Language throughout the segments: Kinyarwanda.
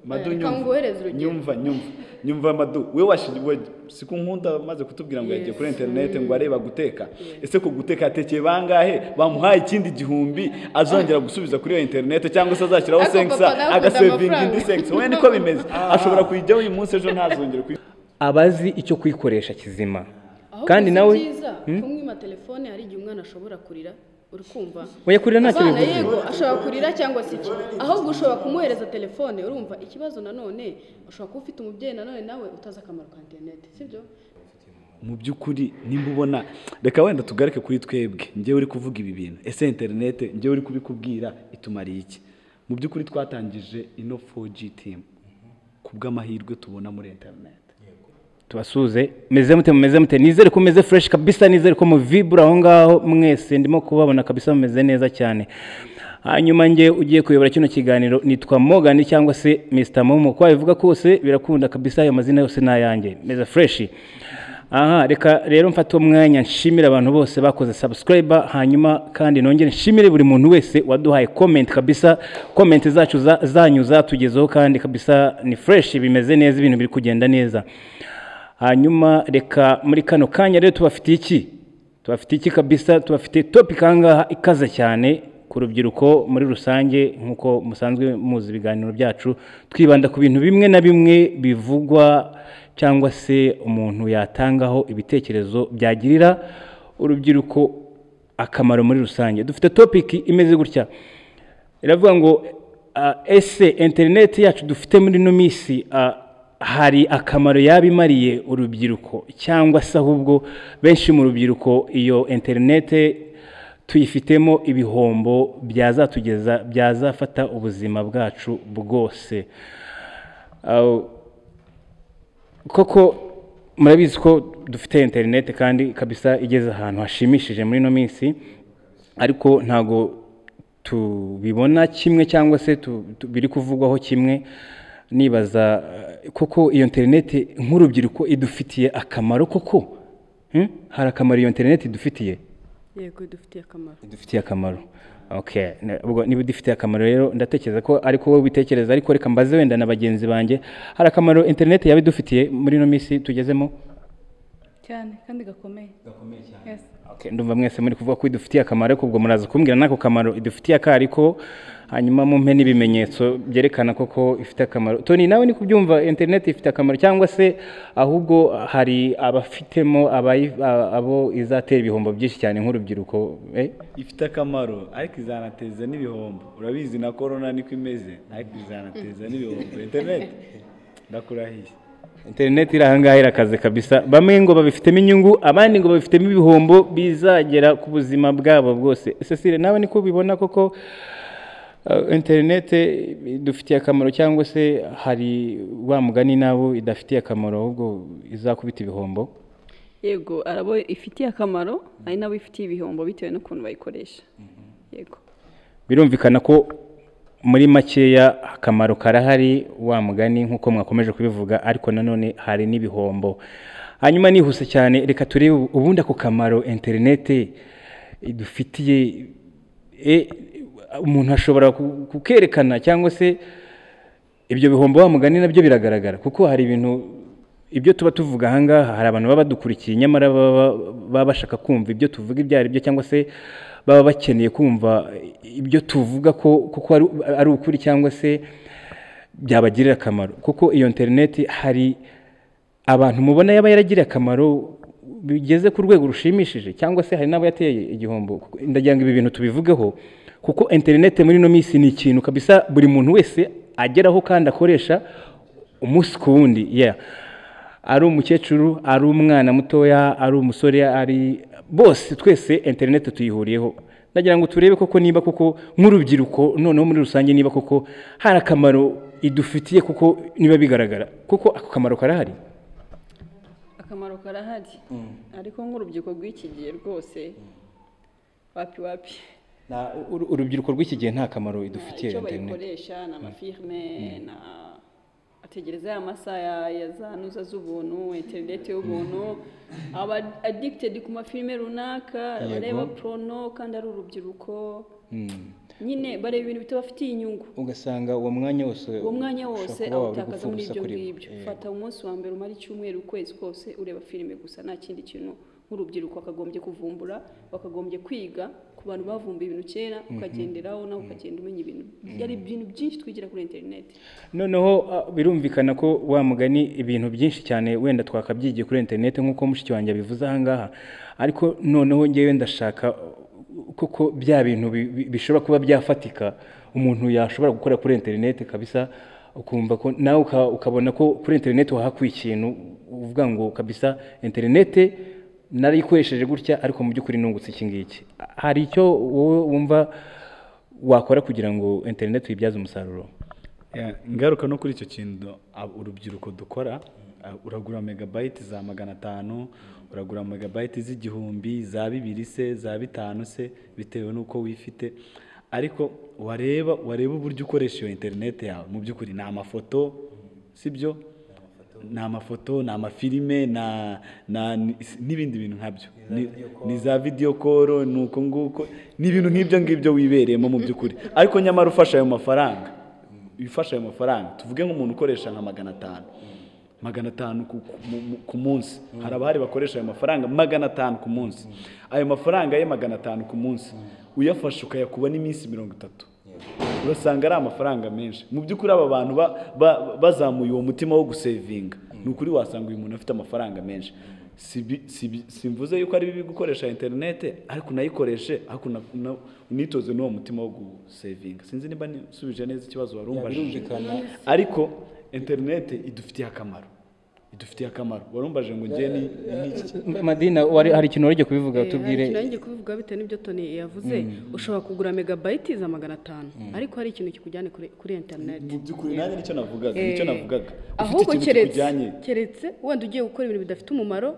Madu, Reka nyumva. Nguhereze urugero. Nyumva, nyumva, nyumva, Madu. We we siku nkunda maze kutubwira ngo yagiye kuri internet ngo areba guteka. Ese ko guteka yatekeye bangahe bamuhaye ikindi 1000 azongera gusubiza kuri iyo internet, cyangwa se azashyiraho Ariko 500 papa nawe akunda agasevinga indi amafaranga. 500? We niko bimeze, ashobora kuyijyaho uyu munsi, ejo ntazongere kuyi Abazi icyo kuyikoresha kizima. Ahubwo Kandi si nawe byiza kumwima telefone. Hari igihe umwana ashobora kurira, uri kumva? Oya, kurira ntacyo Abana, bivuze. Yego, ashobora kurira cyangwa se iki, ahubwo ushobora kumuhereza telefone. Urumva ikibazo nanone, ushobora kuba ufite umubyeyi nanone nawe utazi akamaro ka interineti, sibyo? Mu by'ukuri, nimba ubona, reka wenda tugaruke kuri twebwe. Njyewe uri kuvuga ibi bintu, ese interineti, njyewe uri kubikubwira, itumariye iki? Mu by'ukuri twatangije ino 4G team ku bw'amahirwe tubona muri interineti. Tubasuze. Meze mute? Mumeze mute? Nizere ko mumeze fresh kabisa, nizere ko muvibura aho ngaho mwese. Ndimo kubabona kabisa, mumeze neza cyane. Hanyuma njye ugiye kuyobora kino kiganiro nitwa Morgan cyangwa se Mr Momo, ko wabivuga kose birakunda kabisa, ayo mazina yose ni ayanjye. Meze fresh. Aha reka rero mfate umwanya nshimire abantu bose bakoze subscribe, hanyuma kandi nongere nshimire buri muntu wese waduhaye comment kabisa. Comment zacu zanyu zatugezeho kandi kabisa ni fresh, bimeze neza, ibintu biri kugenda neza. Hanyuma reka muri kano kanya rero tubafitiye iki? Tubafitiye iki kabisa? Tubafitiye topic ahangaha ikaze cyane ku rubyiruko muri rusange. Nk'uko musanzwe muzi ibiganiro byacu, twibanda ku bintu bimwe na bimwe bivugwa cyangwa se umuntu yatangaho ibitekerezo byagirira urubyiruko akamaro muri rusange. Dufite topic imeze gutya, iravuga ngo ese interineti yacu dufite muri ino minsi hari akamaro yaba imariye urubyiruko, cyangwa se ahubwo benshi mu rubyiruko iyo interineti tuyifitemo ibihombo byazatugeza, byazafata ubuzima bwacu bwose? Koko murabizi ko dufite interineti kandi kabisa igeze ahantu hashimishije muri ino minsi, ariko ntago tubibona kimwe cyangwa se biri kuvugwaho kimwe. Nibaza koko iyo interineti nk'urubyiruko idufitiye akamaro koko? Hari akamaro iyo interineti idufitiye? Yego, idufitiye akamaro. Idufitiye akamaro, okay. Ubwo niba idufitiye akamaro rero, ndatekereza ko ariko wowe ubitekereza, ariko reka mbaze wenda na bagenzi banjye: hari akamaro interineti yaba idufitiye muri ino minsi tugezemo? Cyane kandi gakomeye. Yes. Okay, ndumva mwese muri kuvuga ko idufitiye akamaro, ariko ubwo muraza kumbwira n'ako kamaro idufitiye akariko, hanyuma mumpe n'ibimenyetso byerekana koko ifite akamaro. Tony, nawe ni kubyumva, internet ifite akamaro cyangwa se ahubwo hari abafitemo abo izatera ibihombo byinshi cyane nk'urubyiruko, eh? Ifite akamaro, ariko izanateza n'ibihombo. Urabizi na corona niko imeze, ariko izanateza n'ibihombo interineti, ndakurahiye. Interineti iri ahangaha irakaze kabisa. Bamwe ngo babifitemo inyungu, abandi ngo babifitemo ibihombo bizagera ku buzima bwabo bwose. Cecile, nawe niko ubibona koko, interineti idufitiye akamaro cyangwa se hari wa mugani nabo idafitiye akamaro, ahubwo izakubita ibihombo? Yego, arabo ifitiye akamaro, ari nabo ifitiye ibihombo bitewe n'ukuntu bayikoresha, yego. Birumvikana ko muri makeya akamaro karahari wa mugani nk'uko mwakomeje kubivuga, ariko nanone hari n'ibihombo. Hanyuma nihuse cyane, reka turebe ubundi ako kamaro interineti idufitiye. Umuntu ashobora kukerekana, cyangwa se ibyo bihombo wa mugani nabyo biragaragara? Kuko hari ibintu, ibyo tuba tuvuga ahangaha, hari abantu baba badukurikiye nyamara baba bashaka kumva ibyo tuvuga ibyo ari byo, cyangwa se baba bakeneye kumva ibyo tuvuga ko kuko ari ukuri cyangwa se byabagirira akamaro. Kuko iyo interineti hari abantu mubona yaba yaragiriye akamaro bigeze ku rwego rushimishije, cyangwa se hari n'abo yateye igihombo? Ndagira ngo ibi bintu tubivugeho, kuko interineti muri ino minsi ni ikintu kabisa buri muntu wese ageraho kandi akoresha umunsi ku wundi, yeah. Ari umukecuru, ari umwana mutoya, ari umusore, ari bose, twese interineti tuyihuriyeho. Ndagira ngo turebe koko niba koko nk'urubyiruko noneho muri rusange, niba koko hari akamaro idufitiye, kuko niba bigaragara kuko ako kamaro karahari. Akamaro karahari, ariko nk'urubyiruko rw'iki gihe rwose wapi wapi. Urubyiruko rw'iki gihe nta kamaro idufitiye Icyo interineti? bayikoresha ni amafilme, na ategereza ya masaha ya za nuza z'ubuntu, interineti y'ubuntu, aba addicted ku mafilme runaka, abareba porno kandi ari urubyiruko. Nyine bareba ibintu bitabafitiye inyungu, ugasanga uwo mwanya wose awutakaza muri ibyo ngibyo. Fata umunsi wa mbere umara icyumweru, ukwezi kose ureba filime gusa, nta kindi kintu. Nk'urubyiruko bakagombye kuvumbura, bakagombye kwiga ku bantu bavumbuye ibintu kera, ukagenderaho nawe ukagenda umenya ibintu. Yari ibintu byinshi twigira kuri internet. Noneho birumvikana ko wa mugani ibintu byinshi cyane wenda twakabyigiye kuri internet nk'uko mushiki wanjye abivuze aha ngaha, ariko noneho ngewe ndashaka kuko bya bintu bishobora kuba byafatika umuntu yashobora gukora kuri internet kabisa, ukumva ko nawe ukabona ko kuri internet wahakuye ikintu uvuga ngo kabisa internet narayikoresheje gutya ariko mu by'ukuri nungutse iki ngiki. Hari icyo wowe wumva wakora kugira ngo internet uyibyaze umusaruro? Ingaruka no kuri icyo kintu urubyiruko dukora, uragura megabyte za 500, uragura megabyte z'igihumbi, za 2 se, za 5 se, bitewe nuko wifite. Ariko wareba uburyo ukoresha iyo internet yawe, mu by'ukuri ni amafoto, sibyo? Ni amafoto, ni amafilime, n'ibindi bintu nkabyo, ni za video call, nuko nguko, ni ibintu nk'ibyo ngibyo wibereyemo mu by'ukuri. Ariko nyamara ufasha ayo mafaranga, tuvuge nk'umuntu ukoresha nka 500 ku munsi, hari abahari bakoresha ayo mafaranga 500 ku munsi. Ayo mafaranga ye 500 ku munsi uyafasha ukayakuba n'iminsi 30, urasanga ari amafaranga menshi. Mu by'ukuri aba bantu bazamuye uwo mutima wo gusevinga, ni ukuri wasanga uyu muntu afite amafaranga menshi. Simvuze yuko ari bibi gukoresha internet, ariko unayikoreshe, ariko unitoze n'uwo mutima wo gusevinga. Sinzi niba nisubije neza ikibazo warumbajije, ariko internet idufitiye akamaro. Warumbaje ngo ngiye ni iki Madina, hari ikintu wari kubivuga tubwire. Hari ikintu kubivuga bitewe n'ibyo Tony yavuze. Ushobora kugura megabyte za 500, ariko hari ikintu kikujyane kuri internet. Mu by'ukuri nanjye nicyo navugaga. Ahubwo keretse wenda ugiye gukora ibintu bidafite umumaro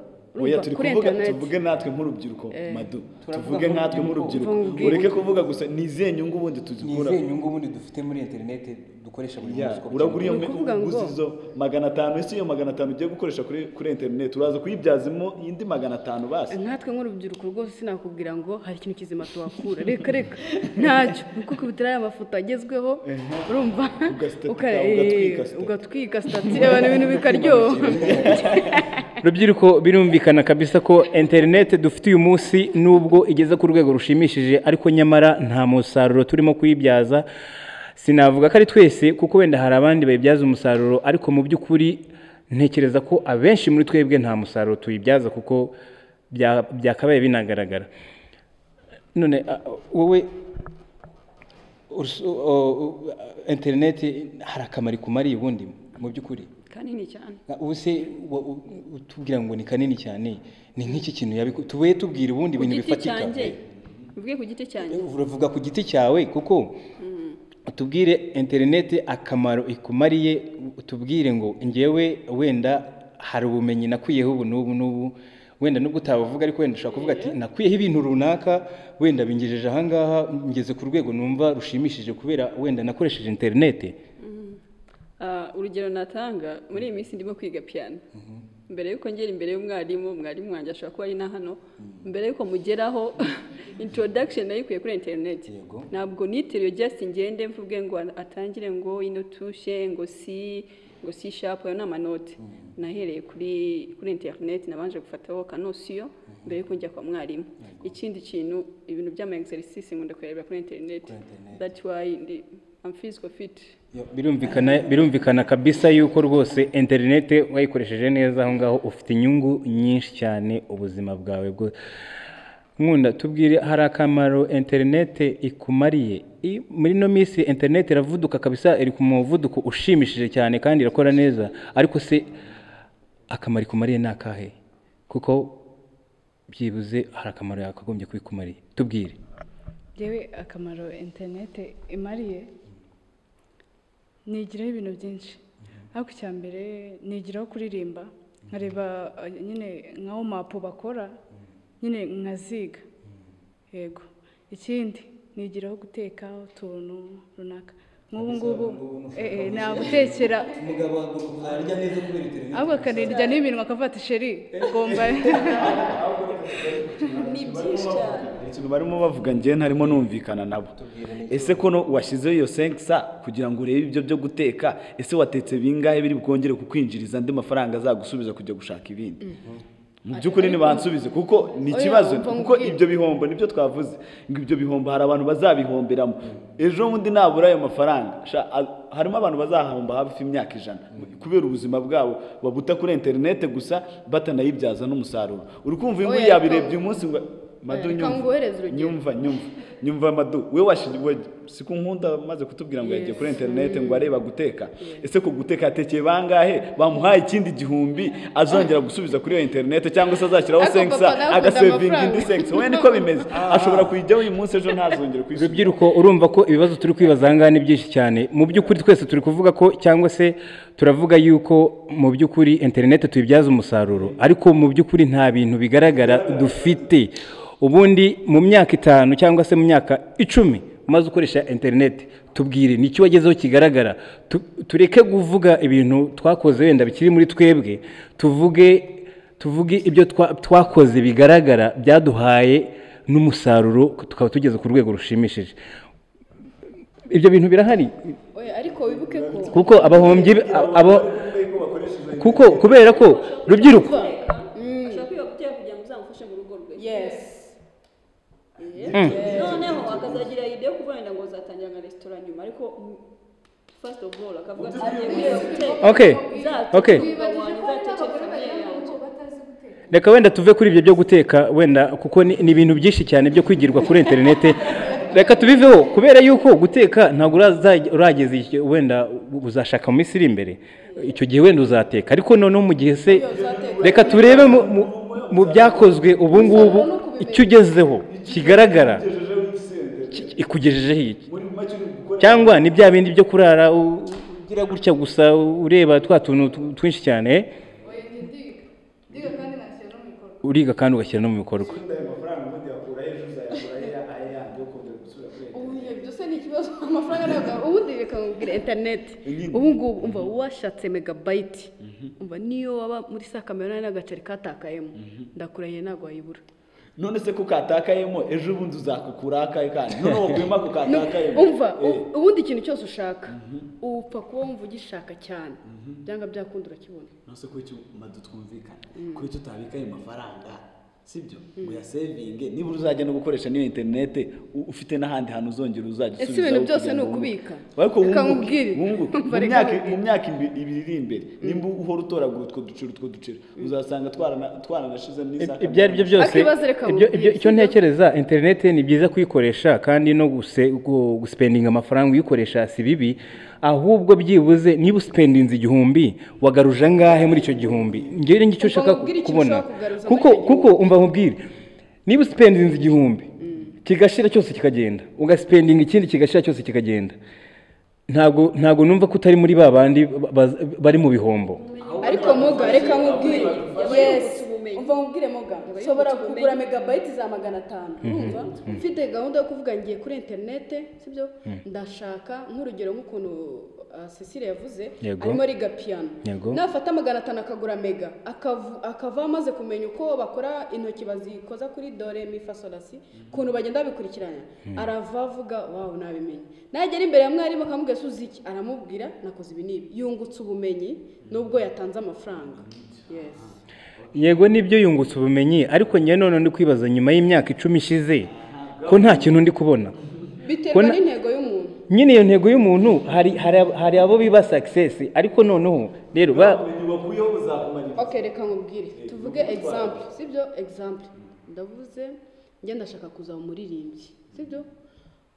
kuri internet. Tuvuge natwe nk'urubyiruko, Madu, tuvuge natwe nk'urubyiruko, ureke kuvuga gusa ni izihe nyungu ubundi tuzikura, ni izihe nyungu ubundi dufite muri internet dukoresha buri munsi. Uragura iyo uguze izo 500, ese iyo 500 ugiye gukoresha kuri internet uraza kuyibyazamo indi 500 basi. Natwe nk'urubyiruko rwose sinakubwira ngo hari ikintu kizima tuhakura, reka ntacyo, kuko kubitira aya mafoto agezweho, urumva ugatwika stati abantu ibintu bikaryoha. Rubyiruko, birumvikana kabisa ko internet dufite uyu munsi nubwo igeze ku rwego rushimishije, ariko nyamara nta musaruro turimo kuyibyaza. Sinavuga ko ari twese kuko wenda hari abandi bayibyaza umusaruro, ariko mu by'ukuri ntekereza ko abenshi muri twebwe nta musaruro tuyibyaza kuko byakabaye binagaragara. None wowe internet hari akamaro ikumariye ubundi mu by'ukuri? Kanini cyane. Ubu se utubwira ngo ni kanini cyane, ni nk'iki kintu tubuye tubwira ubundi ibintu bifatika. Uvuge ku giti cyanjye. Uravuga ku giti cyawe kuko utubwire internet akamaro ikumariye, utubwire ngo ngewe wenda hari ubumenyi nakwiyeho ubu n'ubu n'ubu, wenda nubwo utabavuga ariko wenda ushobora kuvuga ati nakwiyeho ibintu runaka, wenda bingejeje aha ngaha, ngeze ku rwego numva rushimishije kubera wenda nakoresheje internet. Urugero natanga, muri iyi minsi ndimo kwiga piano. Mbere yuko ngera imbere y'umwarimu, mwarimu wanjye ashobora kuba ari na hano, mbere yuko mugeraho introduction nayikuye kuri internet. Ntabwo nitiriwe just ngende mvuge ngo atangire ngo ino touche, ngo C, ngo C sharp, ayo ni amanote. Nahereye kuri internet, nabanje gufataho kanosiyo mbere yuko njya kwa mwarimu. Ikindi kintu, ibintu by'ama exercice nkunda kurebera kuri internet. That's why I'm physical fit. Birumvikana kabisa yuko rwose internet wayikoresheje neza aho ngaho ufite inyungu nyinshi cyane ubuzima bwawe bwo. Nkunda tubwire, hari akamaro internet ikumariye? Muri no minsi internet iravuduka kabisa, iri ku muvuduko ushimishije cyane kandi irakora neza, ariko se akamaro ikumariye ni akahe? Kuko byibuze hari akamaro yakagombye kubikumariye, tubwire. Yewe akamaro internet imariye, nigiraho ibintu byinshi. Ariko icya mbere nigiraho kuririmba, nkareba nyine nkaho mapu bakora nyine nkaziga. Yego. Ikindi nigiraho guteka utuntu runaka. Nk'ubu ngubu nagutekera umugabo arya neza kubera internet, ahubwo akanirya n'iminwa akavuga ati sheri ugomba. Ni byinshi cyane. Ikintu barimo bavuga njye ntarimo numvikana nabo. Ese ko no washyizeho iyo 500 kugira ngo urebe ibyo byo guteka, ese watetse bingahe biri bwongere kukwinjiriza andi mafaranga azagusubiza kujya gushaka ibindi? Mu by'ukuri ntibansubize kuko ni ikibazo, kuko ibyo bihombo nibyo twavuze ngo ibyo bihombo hari abantu bazabihomberamo ejo bundi nabura ayo mafaranga. Harimo abantu bazahomba hafi imyaka 100 kubera ubuzima bwabo babuta kuri interinete gusa batanayibyaza n'umusaruro. Uri kumva uyu nguyu yabirebye umunsi ngo Madu nyumva Madu we washiwe siku nkunda maze kutubwira ngo yagiye kuri interinete ngo areba guteka. Ese ko guteka atekeye bangahe bamuhaye ikindi 1000 azongera gusubiza kuri iyo interinete cyangwa se azashyiraho 500 agasevinga indi 500? We niko bimeze, ashobora kuyijyaho uyu munsi ejo ntazongere kuyisubiza. Rubyiruko, urumva ko ibibazo turi kwibaza aha ngaha ni byinshi cyane. Mu by'ukuri twese turi kuvuga ko cyangwa se turavuga yuko mu by'ukuri interinete tuyibyaza umusaruro, ariko mu by'ukuri nta bintu bigaragara dufite. Ubundi mu myaka 5 cyangwa se mu myaka 10 umaze ukoresha internet, tubwire ni iki wagezeho kigaragara. Tureke kuvuga ibintu twakoze wenda bikiri muri twebwe, tuvuge ibyo twakoze bigaragara byaduhaye n'umusaruro tukaba tugeze ku rwego rushimishije. Ibyo bintu birahari. Oya, ariko wibuke ko kuko abahombyi abo kuko kubera ko rubyiruko yes noneho akazagira idea yo kuvuga ngo uzatangira nka restaurant nyuma, ariko first of all akavuga ati okay reka wenda tuve kuri ibyo byo guteka wenda, kuko ni ibintu byinshi cyane byo kwigirwa kuri interinete. Reka tubiveho kubera yuko guteka ntabwo urageze wenda uzashaka mu minsi iri imbere, icyo gihe wenda uzateka, ariko noneho mu gihe se reka turebe mu byakozwe ubu ngubu icyo ugezeho kigaragara ikugejejeho iki, cyangwa ni bya bindi byo kurara ugira gutya gusa ureba twa tuntu twinshi cyane, uriga kandi ugashyira no mu bikorwa. Ubundi reka nkubwire internet ubu ngubu umva washatse megabyte, umva niyo waba muri Sakamerona n'agaceri katakayemo ndakurahiye ntabwo wayibura. None se ko katakayemo ejo bundi uzakukura akaye kandi none wokwima ko katakayemo. Umva ubundi ikintu cyose ushaka upfa kuba wumva ugishaka cyane byanga byakunda urakibona. None se ko icyo Madu twumvikana ko icyo utabika ayo mafaranga sibyo ngo ya savinge niba uzajya no gukoresha niyo interinete ufite n'ahandi hantu uzongera uzajya usubiza. Ese ibintu byose ni ukubika? Reka nkubwire mu myaka 2 iri imbere nimba uhora utoragura utwo duceri uzasanga twaranashize n'isaka. Ibyo ari byo byose ibyo icyo ntekereza interinete ni byiza kuyikoresha kandi no gusipendinga amafaranga uyikoresha si bibi, ahubwo byibuze niba usipendinze 1000 wagaruje angahe muri icyo 1000? Ngewe ngicyo ushaka kubona kuko umva nkubwire, niba usipendinze 1000 kigashira cyose kikagenda, ugasipendinga ikindi kigashira cyose kikagenda, ntabwo numva ko utari muri ba bandi bari mu bihombo. Ariko Muga reka nkubwire, yes umva nkubwire Muga, ushobora kugura megabyte za 500 urumva mfite gahunda yo kuvuga ngiye kuri interinete sibyo, ndashaka nk'urugero nk'ukuntu Cecile yavuze arimo ariga piano, nafata 500 akagura mega akava amaze kumenya uko bakora intoki bazikoza kuri do re mi fa sol la si ukuntu bagenda babikurikiranya, arava avuga wow nabimenye. Nagera imbere ya mwarimu akamubwira uzi iki, aramubwira nakoze ibi n'ibi, yungutse ubumenyi nubwo yatanze amafaranga. Yes yego nibyo yungutse ubumenyi, ariko njye none ndi kwibaza nyuma y'imyaka 10 ishize ko nta kintu ndi kubona. Biterwa n'intego y'umuntu nyine, iyo ntego y'umuntu hari abo biba success, ariko noneho rero okay reka nkubwire tuvuge example sibyo, example ndavuze njye ndashaka kuzaba umuririmbyi sibyo,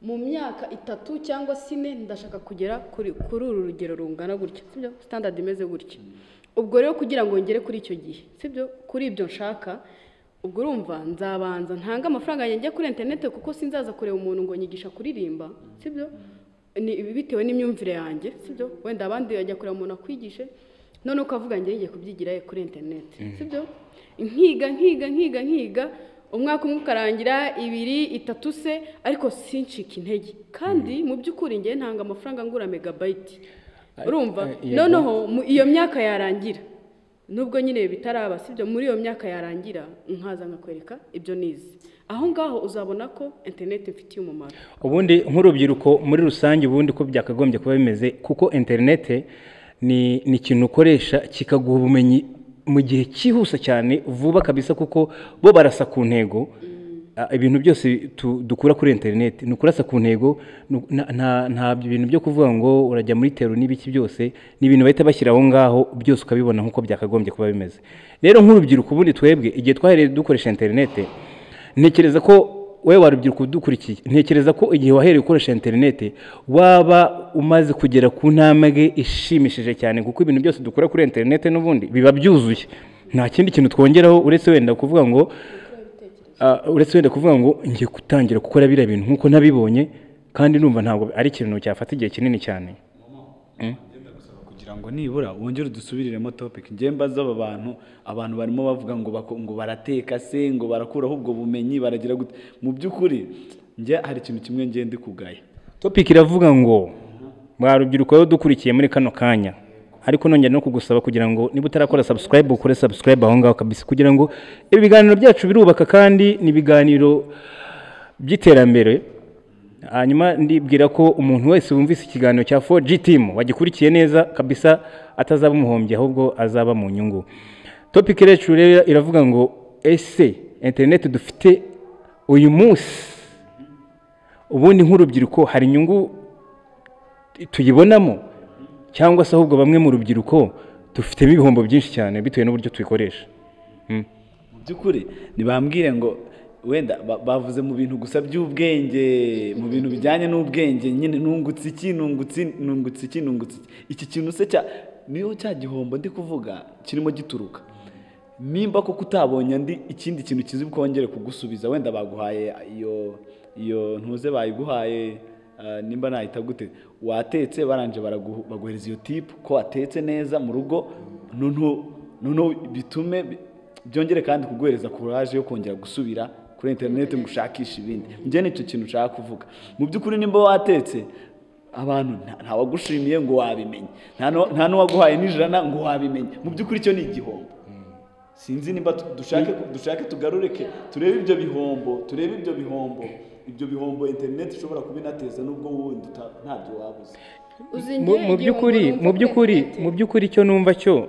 mu myaka 3 cyangwa 4 ndashaka kugera kuri uru rugero rungana gutya sibyo, standard imeze gutya. Ubwo rero kugira ngo ngere kuri icyo gihe sibyo, kuri ibyo nshaka, ubwo urumva nzabanza ntanga amafaranga yanjye kuri interinete kuko sinzaza kureba umuntu ngo nyigisha kuririmba sibyo, ni bitewe n'imyumvire yanjye sibyo, wenda abandi bajya kureba umuntu akwigishe none ukavuga ngiye ngiye kubyigira kuri interinete sibyo, nkiga nkiga nkiga nkiga umwaka umwe ukarangira 2 3 se, ariko sincika intege kandi mu by'ukuri ngiye ntanga amafaranga ngura megabyte urumva. Noneho iyo myaka yarangira Nubwo nyine bitaraba, sibyo, muri iyo myaka yarangira nkaza nkakwereka ibyo nize. Aho ngaho uzabona ko internet ifitiye umumaro. Ubundi nk'urubyiruko muri rusange, ubundi ko byakagombye kuba bimeze, kuko internet ni ikintu ukoresha kikaguha ubumenyi mu gihe cyihuse cyane vuba kabisa, kuko bo barasa ku ntego. Ibintu byose dukura kuri internet ni ukurasa ku ntego, nta bintu byo kuvuga ngo urajya muri tero n'ibiki, byose ni ibintu bahita bashyira aho ngaho byose ukabibona nk'uko byakagombye kuba bimeze. Rero nk'urubyiruko ubundi twebwe igihe twahereye dukoresha internet, ntekereza ko wowe warubyiruko udukurikiye, ntekereza ko igihe wahereye ukoresha internet waba umaze kugera ku ntambwe ishimishije cyane, kuko ibintu byose dukora kuri internet n'ubundi biba byuzuye, nta kindi kintu twongeraho uretse wenda kuvuga ngo ngiye gutangira gukora biriya bintu nk'uko nabibonye, kandi numva ntabwo ari ikintu cyafata igihe kinini cyane. Kugira ngo nibura wongere udusubiriremo topic, njye mbaza aba bantu barimo bavuga ngo barateka se, ngo barakuraho ubwo bumenyi, baragira gute. Mu by'ukuri njye hari ikintu kimwe ngiye ndi kugaya. Topic iravuga ngo mwa rubyiruko rero dukurikiye muri kano kanya, ariko nongera no kugusaba kugira ngo niba utarakora subscribe ukore subscribe aho ngaho kabisa, kugira ngo ibiganiro byacu birubaka kandi ni ibiganiro by'iterambere. Hanyuma ndibwira ko umuntu wese wumvise ikiganiro cya 4G team wagikurikiye neza kabisa atazaba umuhombye, ahubwo azaba mu nyungu. Topic yacu rero iravuga ngo ese internet dufite uyu munsi ubundi nk'urubyiruko hari inyungu tuyibonamo, cyangwa se ahubwo bamwe mu rubyiruko dufitemo ibihombo byinshi cyane bitewe n'uburyo tuyikoresha. Mu by'ukuri ntibambwire ngo wenda bavuze mu bintu gusa by'ubwenge, mu bintu bijyanye n'ubwenge nyine, nungutse iki, nungutse iki, nungutse iki kintu se cya niyo cya gihombo ndi kuvuga kirimo gituruka. Nimba koko utabonye andi ikindi kintu kizi bwongere kugusubiza, wenda baguhaye iyo ntuze bayiguhaye, nimba nahita gute, watetse baranje baguhereza iyo tip ko watetse neza mu rugo, noneho bitume byongere kandi kuguhereza courage yo kongera gusubira kuri internet ngo ushakishe ibindi. Njye nicyo kintu nshaka kuvuga. Mu by'ukuri nimba watetse abantu nta wagushimiye ngo wabimenye, nta n'uwaguhaye n'ijana ngo wabimenye, mu by'ukuri cyo ni igihombo. Sinzi nimba dushake tugarureke turebe ibyo bihombo, ibyo bihombo internet ishobora kubinateza nubwo wundi ntabyo wabuze. Mu by'ukuri cyo numva cyo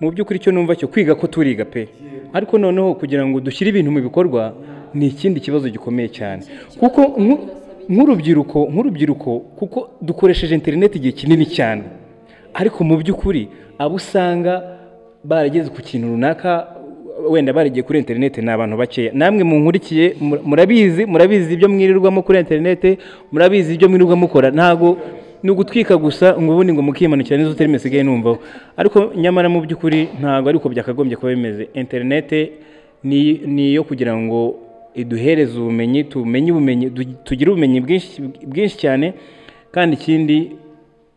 mu by'ukuri cyo numva cyo kwiga ko turiga pe, ariko noneho kugira ngo dushyire ibintu mu bikorwa ni ikindi kibazo gikomeye cyane, kuko nk'urubyiruko kuko dukoresheje internet igihe kinini cyane, ariko mu by'ukuri abo usanga barageze ku kintu runaka wenda baragiye kuri internet ni abantu bakeya. Namwe munkurikiye murabizi ibyo mwirirwamo kuri internet, murabizi ibyo mwirirwa mukora, ntago ni ugutwika gusa ngo ubundi ngo mukimanukira n'izo terime sigaye numvaho, ariko nyamara mu by'ukuri ntago ariko byakagombye kuba bimeze. Internet ni iyo kugira ngo iduhereze ubumenyi, tumenye ubumenyi, tugire ubumenyi bwinshi cyane, kandi ikindi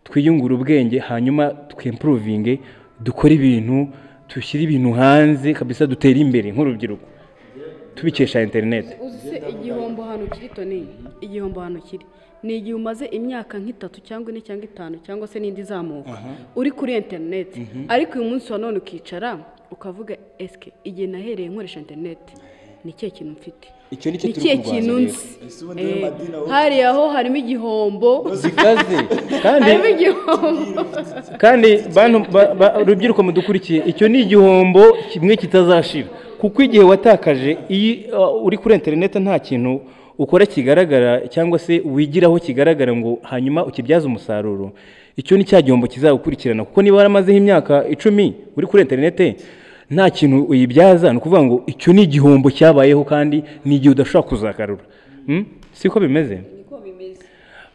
twiyungura ubwenge, hanyuma twimprovinge, dukore ibintu, tushyire ibintu hanze kabisa, dutere imbere nk'urubyiruko tubikesha internet. Uzi igihombo hano kiri Tony, igihombo hano kiri ni igihe umaze imyaka nk'itatu cyangwa ine cyangwa itanu cyangwa se n'indi zamuka uri kuri internet, ariko uyu munsi wa none ukicara ukavuga eske igihe nahereye nkoresha internet ni ikihe kintu mfite, icyo nicyo turi kurwanza rero. Hari aho harimo igihombo zikaze, kandi kandi bantu rubyiruko mudukurikiye, icyo ni igihombo kimwe kitazashira, kuko igihe watakaje iyi uri kuri internet nta kintu ukora kigaragara cyangwa se wigiraho kigaragara ngo hanyuma ukibyaze umusaruro, icyo ni cya gihombo kizagukurikirana, kuko niba waramazeho imyaka 10 uri kuri internet nta kintu uyibyaza, ni ukuvuga ngo icyo ni igihombo cyabayeho kandi ni igihe udashobora kuzakarura. Siko bimeze? Niko bimeze.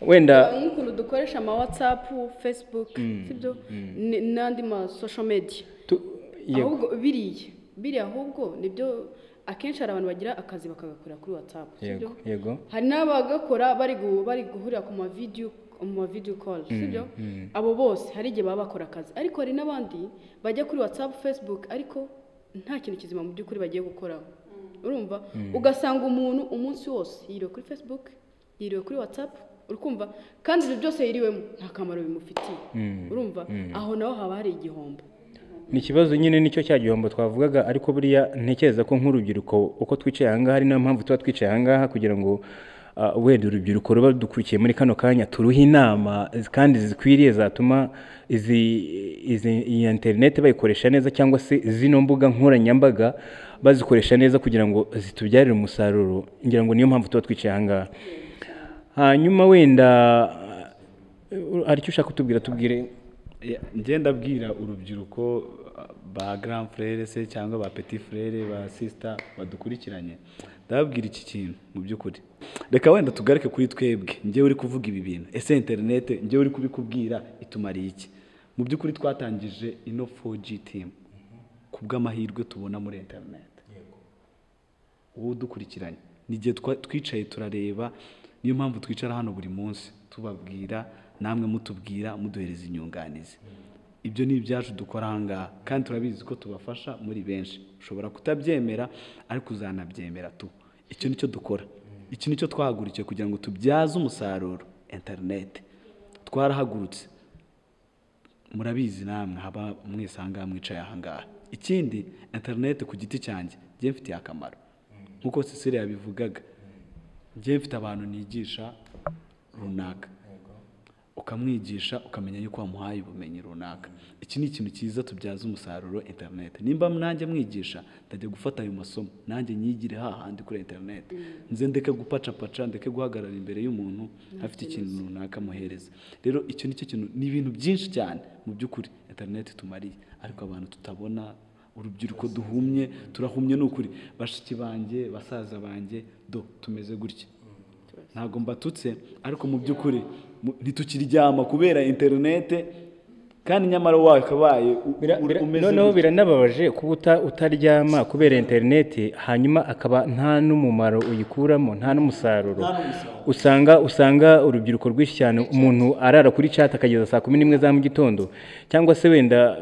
Wenda nk'ukuntu dukoresha ama WhatsApp, Facebook, sibyo, n'andi ma social media, ahubwo biriya ahubwo nibyo akenshi hari abantu bagira akazi bakagakora kuri WhatsApp, sibyo? Yego. Hari n'abagakora bari guhurira ku ma video, mu video call, sibyo? Abo bose hari igihe baba bakora akazi, ariko hari n'abandi bajya kuri WhatsApp, Facebook, ariko nta kintu kizima mu by'ukuri bagiye gukoraho. Urumva? Ugasanga umuntu umunsi wose yiriwe kuri Facebook, yiriwe kuri WhatsApp, urikumva, kandi ibyo byose yiriwemo nta kamaro bimufitiye. Urumva? Aho naho haba hari igihombo. Ni ikibazo nyine, nicyo cya gihombo twavugaga. Ariko buriya ntekereza ko nk'urubyiruko uko twicaye aha ngaha, ari nayo mpamvu tuba twicaye aha ngaha, kugira ngo wenda urubyiruko ruba rudukurikiye muri kano kanya turuhe inama kandi zikwiriye zatuma iyi interineti bayikoresha neza, cyangwa se zino mbuga nkoranyambaga bazikoresha neza kugira ngo zitubyarire umusaruro. Ngira ngo niyo mpamvu tuba twicaye aha ngaha. Hanyuma wenda hari icyo ushaka kutubwira, tubwire. Njye ndabwira urubyiruko, ba grand frère se cyangwa ba petit frère, ba sister badukurikiranye, ndababwira iki kintu mu by'ukuri. Reka wenda tugaruke kuri twebwe, njyewe uri kuvuga ibi bintu. Ese interinete, njyewe uri kubikubwira, itumariye iki? Mu by'ukuri twatangije ino 4G team ku bw'amahirwe tubona muri interinete. Wowe udukurikiranye, ni igihe twicaye turareba, niyo mpamvu twicara hano buri munsi tubabwira, namwe mutubwira, muduhereza inyunganizi. Ibyo ni ibyacu dukora aha ngaha, kandi turabizi ko tubafasha muri benshi. Ushobora kutabyemera ariko uzanabyemera tu. Icyo nicyo dukora, iki nicyo twahagurukiye kugira ngo tubyaze umusaruro interinete. Twarahagurutse, murabizi namwe haba mwese aha ngaha mwicaye aha ngaha. Ikindi, interinete ku giti cyanjye njye mfitiye akamaro, nk'uko Cecile yabivugaga. Njye mfite abantu nigisha runaka, ukamwigisha ukamenya yuko wamuhaye ubumenyi runaka. Iki ni ikintu cyiza tubyaza umusaruro interinete. Nimba nanjye mwigisha, ndajya gufata ayo masomo nanjye nyigire hahandi kuri interinete, nze ndeke gupacapaca, ndeke guhagarara imbere y'umuntu afite ikintu runaka amuhereza. Rero icyo nicyo kintu, ni ibintu byinshi cyane mu by'ukuri interinete tumariye, ariko abantu tutabona. Urubyiruko duhumye, turahumye ni ukuri. Bashiki banjye, basaza banjye, do tumeze gutya, ntabwo mbatutse, ariko mu by'ukuri ntitukiryama kubera interinete, kandi nyamara wakabaye umeze Noneho gutya. Biranababaje kuba utaryama kubera interineti, hanyuma akaba nta n'umumaro uyikuramo, nta n'umusaruro. Usanga urubyiruko rwinshi cyane, umuntu arara kuri chat akageza saa 11 za mu gitondo, cyangwa se wenda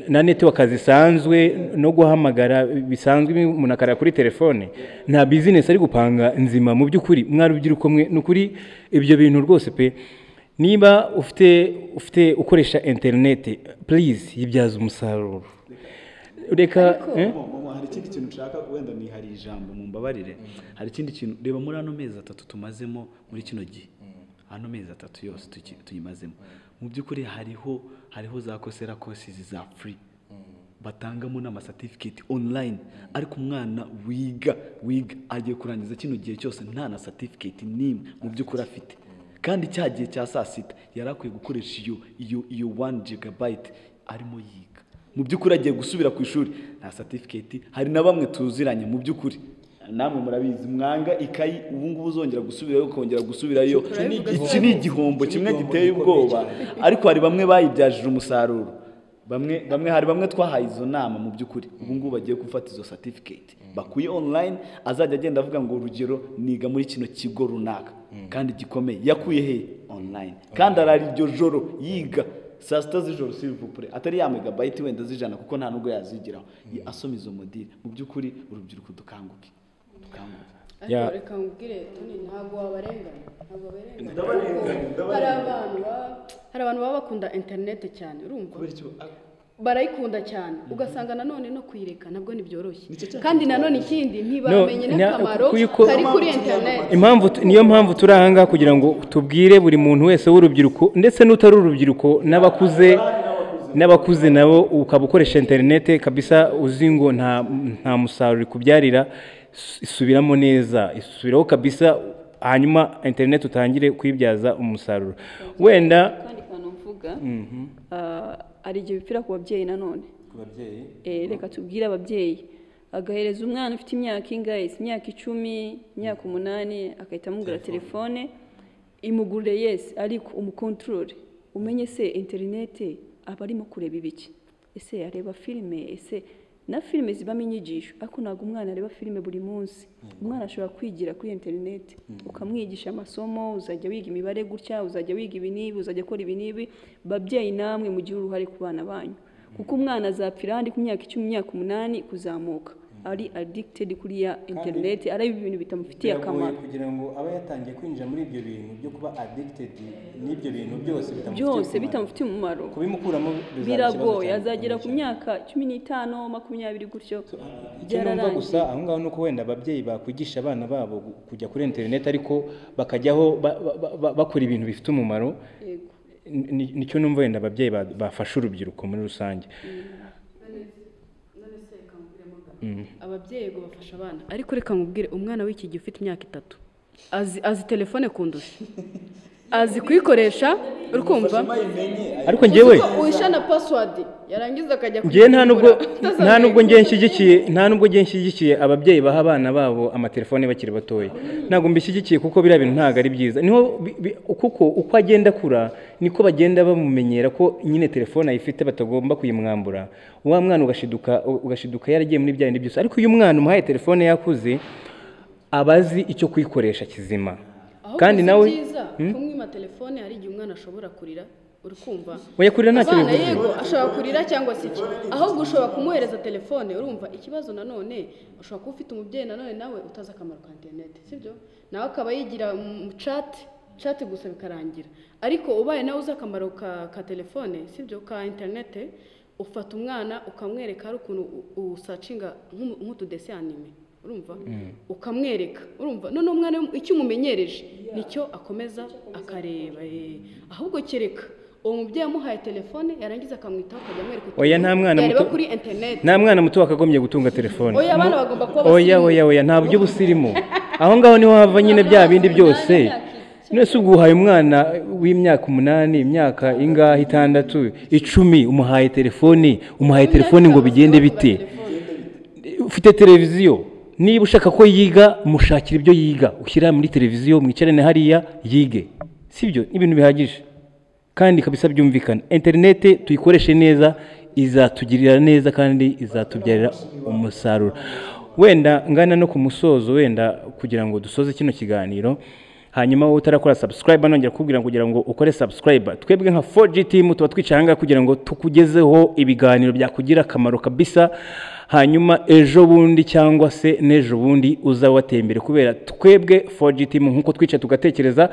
na network zisanzwe no guhamagara bisanzwe, umuntu akarara kuri telefone, nta business ari gupanga nzima. Mu by'ukuri mwa rubyiruko mwe, ni ukuri ibyo bintu rwose pe, niba ufite ukoresha interineti, please yibyaza umusaruro. Reka eh? Momo, hari ikindi kintu nshaka, wenda ni hari ijambo, mumbabarire. Hari ikindi kintu, reba muri ano mezi 3 tumazemo muri kino gihe, ano mezi 3 yose tuyimazemo, mu by'ukuri hariho za Coursera courses za free batangamo n'ama certificate online, ariko umwana wiga agiye kurangiza kino gihe cyose nta na certificate n'imwe mu by'ukuri afite. Kandi cya gihe cya saa sita yari akwiye gukoresha iyo 1 gigabyte arimo yiga. Mu by'ukuri agiye gusubira ku ishuri nta certificate. Hari na bamwe tuziranye, mu by'ukuri namwe murabizi, mwanga ikayi, ubu ngubu uzongera gusubirayo, ukongera gusubirayo. Iki ni igihombo kimwe giteye ubwoba, ariko hari bamwe bayibyajije umusaruro. Bamwe hari bamwe twahaye izo nama, mu by'ukuri ubu ngubu bagiye gufata izo certificate bakuye online, azajya agenda avuga ngo urugero niga muri kino kigo runaka kandi gikomeye. Yakuye he? Online. Kandi arara iryo joro yiga saa sita z'ijoro, s'il vous plaît, atari ya megabyte wenda z'ijana, kuko nta nubwo yazigiraho, asoma izo module. Mu by'ukuri urubyiruko dukanguke, dukanguke. Ariko reka nkubwire Tony, ntabwo wabarenganya, ntabwo wabarenganya. Ndabarenganya. Kuko hari abantu baba bakunda interineti cyane, urumva, barayikunda cyane, ugasanga nanone no kuyireka nabwo ntibyoroshye. Kandi nanone ikindi, ntibamenye n'akamaro kari kuri interineti. Niyo mpamvu turi aha ngaha, kugira ngo tubwire buri muntu wese w'urubyiruko, ndetse n'utari urubyiruko, n'abakuze nabo, ukaba ukoresha interinete kabisa uzi ngo nta musaruro ikubyarira, isubiramo neza, isubiraho kabisa, hanyuma interinete utangire kuyibyaza umusaruro wenda. Kandi kantu mvuga, hari igihe bipfira ku babyeyi nanone. Reka tubwire ababyeyi, agahereza umwana ufite imyaka ingahe se, imyaka 10, imyaka 8, agahita amugura telefone. Imugurire, yes, ariko umukontorore, umenye se interinete aba arimo kureba ibiki. Ese areba filime? Ese na filime zibamo inyigisho, ariko ntabwo umwana areba filime buri munsi. Umwana ashobora kwigira kuri interineti, ukamwigisha amasomo: uzajya wiga imibare gutya, uzajya wiga ibi n'ibi, uzajya ukora ibi n'ibi. Babyeyi namwe mugire uruhare ku bana banyu, kuko umwana azapfira ahandi ku myaka 10, imyaka 8 kuzamuka. Ari addicted kuri ya internet, areba ibintu bitamufitiye akamaro. Kugira ngo abe yatangiye kwinjira muri ibyo bintu byo kuba addicted n'ibyo bintu byose byose bitamufitiye umumaro, kubimukuramo biragoye. Azagera ku myaka 15, 20 gutyo. Byararangiye. Gusa aho ngaho nuko wenda ababyeyi bakwigisha abana babo kujya kuri internet, ariko bakajyaho bakora ibintu bifite umumaro. Nicyo numva wenda ababyeyi bafasha urubyiruko muri rusange. Ababyeyi go bafasha abana, ariko reka nkubwire, umwana w'iki gihe ufite imyaka 3 azi telefone kundusha, azi kuyikoresha, urikumva? Ariko njyewe uhisha na password yarangiza akajya. Njye nta nubwo ngiye nshyigikiye ababyeyi baha abana babo amatelefone bakiri batoya. Ntabwo mbishyigikiye kuko biriya bintu ntabwo ari byiza. Niho kuko uko agenda akura niko bagenda bamumenyera ko nyine telefone ayifite batagomba kuyimwambura. Wa mwana ugashiduka yaragiye muri bya bindi byose. Ariko uyu mwana umuhaye telefone yakuze abazi icyo kuyikoresha kizima. Kandi nawe kumwima telefone hari igihe umwana ashobora kurira, urikumva? Oya, kurira ntacyo bivuze. Yego, ashobora kurira cyangwa se iki, ahubwo ushobora kumuhereza telefone, urumva? Ikibazo nanone ushobora kuba ufite umubyeyi nanone nawe utazi akamaro ka internet, sibyo? Nawe akaba yigira mu chat gusa bikarangira. Ariko ubaye nawe uzi akamaro ka telefone, sibyo, ka internet, ufata umwana ukamwereka hari ukuntu usacinga nk'utudese anime, urumva? Ukamwereka, urumva? None umwana icyo umumenyereje nicyo akomeza akareba. Ahubwo kereka uwo mubyeyi amuhaye telefone yarangiza akamwitaho akajya amwereka. Oya, nta mwana muto kuri internet, nta mwana muto wakagombye gutunga telefone. Oya, abana bagomba kuba abasirimu. Oya, oya, nta buryo busirimu. Aho ngaho niho hava nyine bya bindi byose. Nese ubwo uhaye umwana w'imyaka 8, imyaka ingahe, 6, 10, umuhaye telefone, umuhaye telefone ngo bigende bite? Ufite televiziyo, niba ushaka ko yiga mushakira ibyo yiga, ushyira muri televiziyo, mwicarane hariya yige, sibyo? Ibintu bihagije kandi kabisa byumvikana. Internet tuyikoreshe neza, izatugirira neza kandi izatubyarira umusaruro. Wenda ngana no ku musozo, wenda kugira ngo dusoze kino kiganiro, hanyuma wowe utarakora subscribe nongera kukubwira kugira ngo ukore subscribe. Twebwe nka 4G team tuba twicaye ahangaha kugira ngo tukugezeho ibiganiro byakugira akamaro kabisa, hanyuma ejo bundi cyangwa se n'ejo bundi uzawateye imbere, kubera twebwe 4G team nkuko twicaye tugatekereza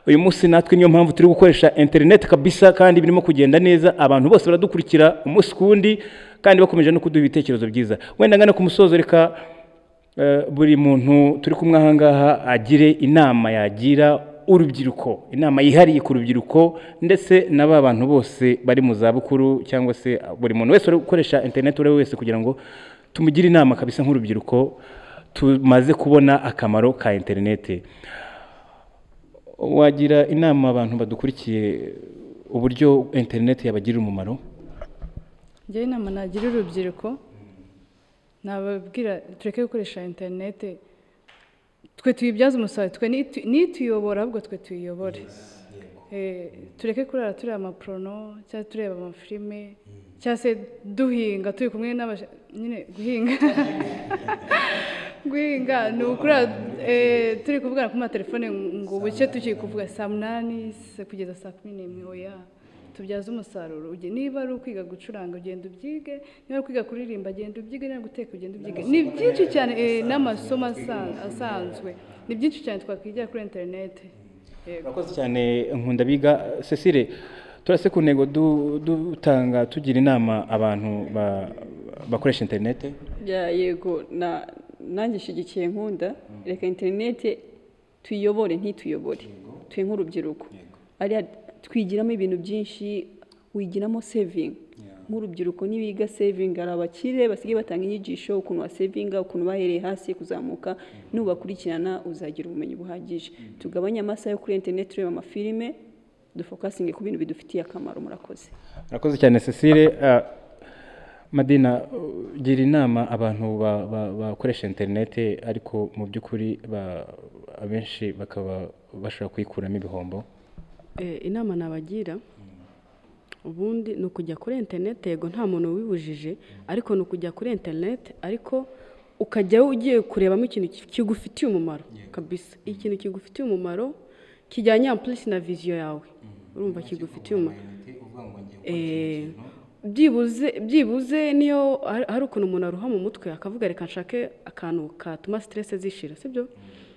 uyu munsi, natwe niyo mpamvu turi gukoresha internet kabisa, kandi birimo kugenda neza, abantu bose baradukurikira umunsi kundi kandi bakomeje no kuduha ibitekerezo byiza. Wenda ngana ku musozo, reka buri muntu turi kumwe aha ngaha agire inama yagira urubyiruko, inama yihariye ku rubyiruko ndetse n'aba bantu bose bari mu zabukuru, cyangwa se buri muntu wese uri gukoresha internet uri wese, kugira ngo tumugire inama kabisa nk'urubyiruko tumaze kubona akamaro ka internet. Wagira inama abantu badukurikiye uburyo internet yabagirira umumaro? Njye inama nagira urubyiruko, nababwira tureke gukoresha internet, twe tuyibyaze umusaruro, twe nituyobora ahubwo twe tuyiyobore. Tureke kurara tureba amaprono cyangwa tureba amafilime cyangwa se duhinga turi kumwe nyine guhinga guhinga ni ukurara turi kuvugana ku matelefone ngo buke tukiri kuvuga saa 8 kugeza saa 11. Oya, tubyaze umusaruro. Niba ari ukwiga gucuranga ugenda ubyige, niba ari ukwiga kuririmba genda ubyige, niba guteka ugenda ubyige. Ni byinshi cyane, n'amasomo asanzwe ni byinshi cyane twakwigira kuri internet. Urakoze cyane Nkundabiga Cecile. Turase ku ntego dutanga tugira inama abantu bakoresha internet. Yego, nanjye nshyigikiye Nkunda. Reka internet tuyobore ntituyobore, twe nk'urubyiruko twigiramo ibintu byinshi, wigiramo saving nk'urubyiruko. Nibiga saving, hari abakire basigaye batanga inyigisho ukuntu wasevinga, ukuntu bahereye hasi kuzamuka, nubakurikirana uzagira ubumenyi buhagije. Tugabanye amasaha yo kuri internet tureba amafilime, dufokasinge ku bintu bidufitiye akamaro. Murakoze. Murakoze cyane Cecile. Madina, gira inama abantu bakoresha internet ariko mu by'ukuri abenshi bakaba bashobora kuyikuramo ibihombo. Inama nabagira ubundi ni ukujya kuri internet. Yego nta muntu wibujije, ariko ni ukujya kuri internet ariko ukajya ugiye kurebamo ikintu kigufitiye umumaro kabisa, ikintu kigufitiye umumaro kijyanye en plus na vision yawe, urumva kigufitiye umumaro. Byibuze niyo hari ukuntu umuntu aruha mu mutwe akavuga reka nshake akantu katuma stress zishira, sibyo?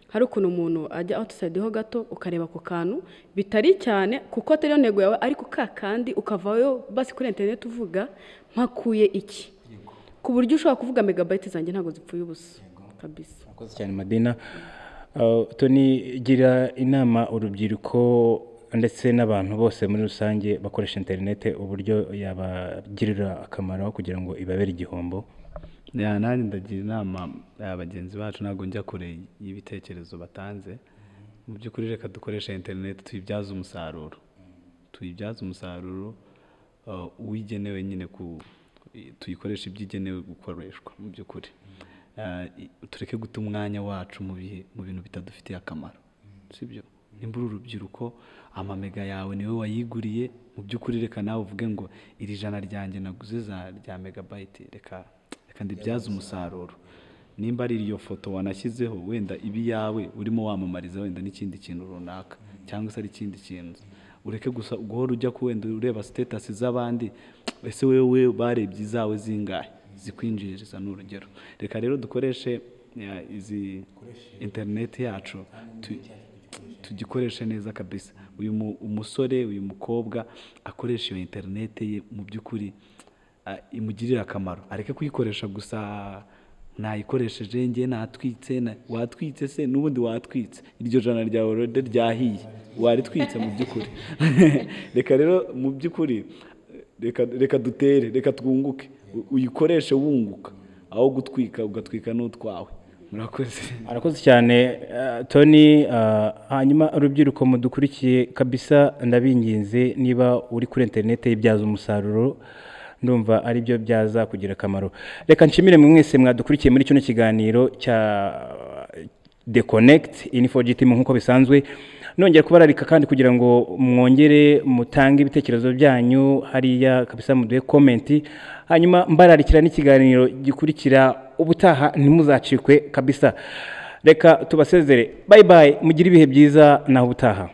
Hari ukuntu umuntu ajya outside ho gato ukareba ako kantu bitari cyane kuko atari yo ntego yawe, ariko ka kandi ukavayo basi kuri internet uvuga mpakuye iki, ku buryo ushobora kuvuga megabyte zanjye ntabwo zipfuye ubusa kabisa. Murakoze cyane Madina. Tony, gira inama urubyiruko ndetse n'abantu bose muri rusange bakoresha interinete uburyo yabagirira akamaro kugira ngo ibabere igihombo. Nanjye ndagira inama bagenzi bacu, ntabwo njya kure y'ibitekerezo batanze. Mu by'ukuri reka dukoreshe interineti tuyibyaze umusaruro, uwigenewe nyine tuyikoreshe ibyo igenewe gukoreshwa. Mu by'ukuri tureke guta umwanya wacu mu bintu bitadufitiye akamaro, sibyo? Nimba uri urubyiruko amamega yawe niwe wayiguriye, mu by'ukuri reka nawe uvuge ngo iri jana ryanjye naguze rya megabyte reka ndibyaze umusaruro. Nimba ari iyo foto wanashyizeho wenda ibi yawe urimo wamamariza wenda n'ikindi kintu runaka cyangwa se ari ikindi kintu, ureke gusa guhora ujya ku wenda ureba status z'abandi, ese wewe barebye izawe zingahe zikwinjiriza? Ni urugero. Reka rero dukoreshe izi internet yacu tugikoreshe neza kabisa. Uyu umusore, uyu mukobwa akoresha iyo internet ye mu by'ukuri imugirira akamaro, areke kuyikoresha gusa nayikoresheje nge natwitse, watwitse se n'ubundi watwitse iryo jana ryawe already ryahiye, waritwitse mu by'ukuri. Reka rero mu by'ukuri reka dutere, reka twunguke, uyikoreshe wunguka aho gutwika ugatwika n'utwawe. Murakoze. Arakoze cyane Tony. Hanyuma urubyiruko mudukurikiye kabisa, ndabinginze niba uri kuri interinete ibyaza umusaruro, ndumva ari byo byaza kugira akamaro. Reka nshimire mwese mwadukurikiye muri kino kiganiro cya The Connect in 4G team nkuko bisanzwe. Nongera kubararika kandi kugira ngo mwongere mutange ibitekerezo byanyu hariya kabisa, muduhe comment, hanyuma mbararikira n'ikiganiro gikurikira ubutaha, ntimuzacikwe kabisa. Reka tubasezere, bye bye, mugire ibihe byiza naho ubutaha.